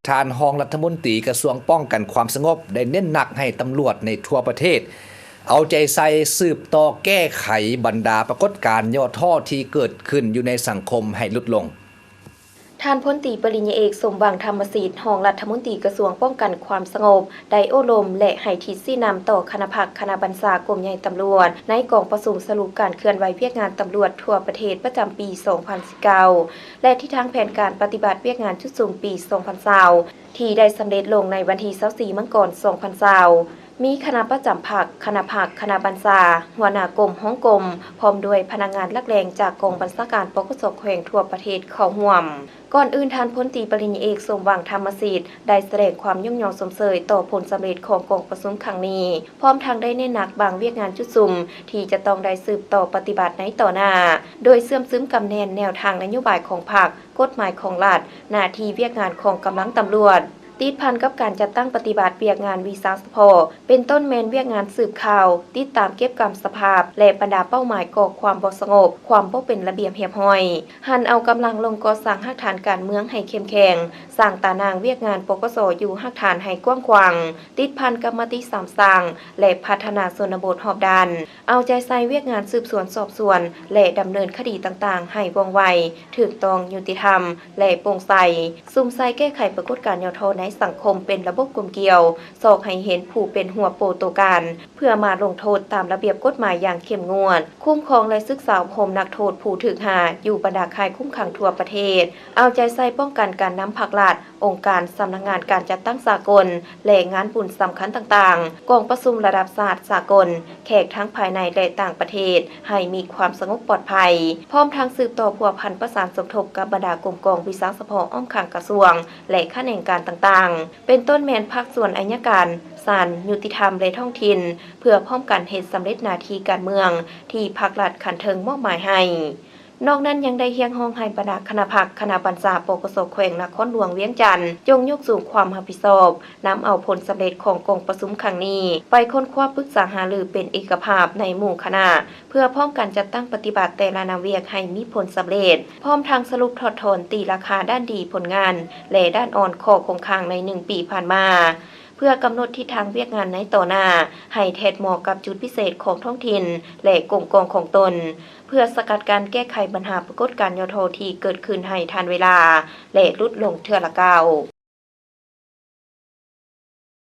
ທ່ານຮອງລັດຖະມົນຕີກະຊວງປ້ອງກັນຄວາມສະຫງົບ ໄດ້ເນັ້ນໜັກໃຫ້ຕຳຫຼວດໃນທົ່ວປະເທດ ເອົາໃຈໃສ່ສືບຕໍ່ແກ້ໄຂບັນດາປາກົດການຫຍໍ້ທໍ້ທີ່ເກີດຂຶ້ນຢູ່ໃນສັງຄົມໃຫ້ຫຼຸດລົງ. ທ່ານພົນຕີປະລິນຍາເອກ ສົມຫວັງ ທຳມະສິດ ຮອງລັດຖະມົນຕີກະຊວງປ້ອງກັນຄວາມສະຫງົບ ໄດ້ໂອ້ລົມ ແລະ ໃຫ້ທິດຊີ້ນຳຕໍ່ຄະນະພັກຄະນະບັນຊາກົມໃຫຍ່ຕຳຫຼວດ ໃນກອງປະຊຸມສະຫຼຸບການເຄື່ອນໄຫວວຽກງານຕຳຫຼວດທົ່ວປະເທດປະຈຳປີສອງພັນສິບເກົ້າ ແລະ ທິດທາງແຜນການປະຕິບັດວຽກງານຈຸດສຸມປີສອງພັນຊາວ ທີ່ໄດ້ສຳເລັດລົງໃນວັນທີຊາວສີ່ ມັງກອນ ສອງພັນຊາວ ມີຄະນະປະຈຳພັກ, ຄະນະພັກ, ຄະນະບັນຊາ, ຫົວໜ້າກົມ, ຮອງກົມ ພ້ອມດ້ວຍພະນັກງານຫຼັກແຫຼ່ງຈາກກອງບັນຊາການ ປກສ ແຂວງທົ່ວປະເທດເຂົ້າຮ່ວມ. ກ່ອນອື່ນ, ທ່ານພົນຕີປະລິນຍາເອກ ສົມຫວັງ ທຳມະສິດ ໄດ້ສະແດງຄວາມຍ້ອງຍໍຊົມເຊີຍຕໍ່ຜົນສຳເລັດຂອງກອງປະຊຸມຄັ້ງນີ້, ພ້ອມທັງໄດ້ເນັ້ນໜັກບາງວຽກງານຈຸດສຸມທີ່ຈະຕ້ອງໄດ້ສືບຕໍ່ປະຕິບັດໃນຕໍ່ໜ້າ, ໂດຍເຊື່ອມຊຶມກຳແໜ້ນແນວທາງນະໂຍບາຍຂອງພັກ, ກົດໝາຍຂອງລັດ, ໜ້າທີ່ວຽກງານຂອງກຳລັງຕຳຫຼວດ, ຕິດພັນກັບການຈັດຕັ້ງປະຕິບັດວຽກງານວິຊາສະເພາະ, ເປັນຕົ້ນແມ່ນວຽກງານສືບຂ່າວ, ຕິດຕາມເກັບກຳສະພາບ ແລະ ບັນດາເປົ້າໝາຍກໍ່ຄວາມບໍ່ສະຫງົບ, ຄວາມບໍ່ເປັນລະບຽບຮຽບຮ້ອຍ, ຫັນເອົາກຳລັງລົງກໍ່ສ້າງຮາກຖານການເມືອງໃຫ້ເຂັ້ມແຂງ, ສ້າງຕາໜ່າງວຽກງານ ປກສ ຢູ່ຮາກຖານໃຫ້ກວ້າງຂວາງ, ຕິດພັນກັບມະຕິສາມສ້າງ ແລະ ພັດທະນາຊົນນະບົດຮອບດ້ານ, ເອົາໃຈໃສ່ວຽກງານສືບສວນສອບສວນ ແລະ ດຳເນີນຄະດີຕ່າງໆໃຫ້ວ່ອງໄວ, ຖືກຕ້ອງ, ຍຸຕິທຳ ແລະ ໂປ່ງໃສ, ສຸມໃສ່ແກ້ໄຂປາກົດການຫຍໍ້ທໍ້ໃນສັງຄົມເປັນລະບົບກົມກຽວ, ຊອກໃຫ້ເຫັນຜູ້ເປັນຫົວໂປໂຕການ ເພື່ອມາລົງໂທດຕາມລະບຽບກົດໝາຍຢ່າງເຂັ້ມງວດ, ຄຸ້ມຄອງ ແລະ ສຶກສາອົບຮົມນັກໂທດຜູ້ຖືກຫາຢູ່ບັນດາຄ້າຍຄຸມຂັງທົ່ວປະເທດ, ເອົາໃຈໃສ່ປ້ອງກັນການນຳພັກລັດ, ອົງການ, ສຳນັກງານການຈັດຕັ້ງສາກົນ ແລະ ງານບຸນສຳຄັນຕ່າງໆ, ກອງປະຊຸມລະດັບຊາດ, ສາກົນ, ແຂກທັງພາຍໃນ ແລະ ຕ່າງປະເທດ ໃຫ້ມີຄວາມສະຫງົບປອດໄພ, ພ້ອມທັງສືບຕໍ່ພົວພັນປະສານສົມທົບກັບບັນດາກົມກອງວິຊາສະເພາະອ້ອມຂ້າງກະຊວງ ແລະ ຂະແໜງການຕ່າງໆ, ເປັນຕົ້ນແມ່ນພາກສ່ວນໄອຍະການ, ສານ, ຍຸຕິທຳ ແລະ ທ້ອງຖິ່ນ, ເພື່ອພ້ອມກັນເຮັດສຳເລັດໜ້າທີ່ການເມືອງທີ່ພັກລັດຂັ້ນເທິງມອບໝາຍໃຫ້. ນອກນັ້ນຍັງໄດ້ຮຽກຮ້ອງໃຫ້ບັນດາຄະນະພັກ, ຄະນະບັນຊາ ປກສ ແຂວງນະຄອນຫຼວງວຽງຈັນ ຈົ່ງຍົກສູງຄວາມຮັບຜິດຊອບ, ນຳເອົາຜົນສຳເລັດຂອງກອງປະຊຸມຄັ້ງນີ້ ໄປຄົ້ນຄວ້າປຶກສາຫາລືເປັນເອກະພາບໃນໝູ່ຄະນະ, ເພື່ອພ້ອມກັນຈັດຕັ້ງປະຕິບັດແຕ່ລະໜ້າວຽກໃຫ້ມີຜົນສຳເລັດ, ພ້ອມທັງສະຫຼຸບຖອດຖອນ, ຕີລາຄາດ້ານດີຜົນງານ ແລະ ດ້ານອ່ອນຂໍ້ຄົງຄ້າງໃນໜຶ່ງປີຜ່ານມາ, ເພື່ອກຳນົດທິດທາງວຽກງານໃນຕໍ່ໜ້າ ໃຫ້ແທດເໝາະກັບຈຸດພິເສດຂອງທ້ອງຖິ່ນ ແລະ ກົມກອງຂອງຕົນ, ເພື່ອສະກັດກັ້ນແກ້ໄຂບັນຫາປາກົດການຫຍໍ້ທໍ້ທີ່ເກີດຂຶ້ນໃຫ້ທັນເວລາ ແລະ ຫຼຸດລົງເທື່ອລະກ້າວ.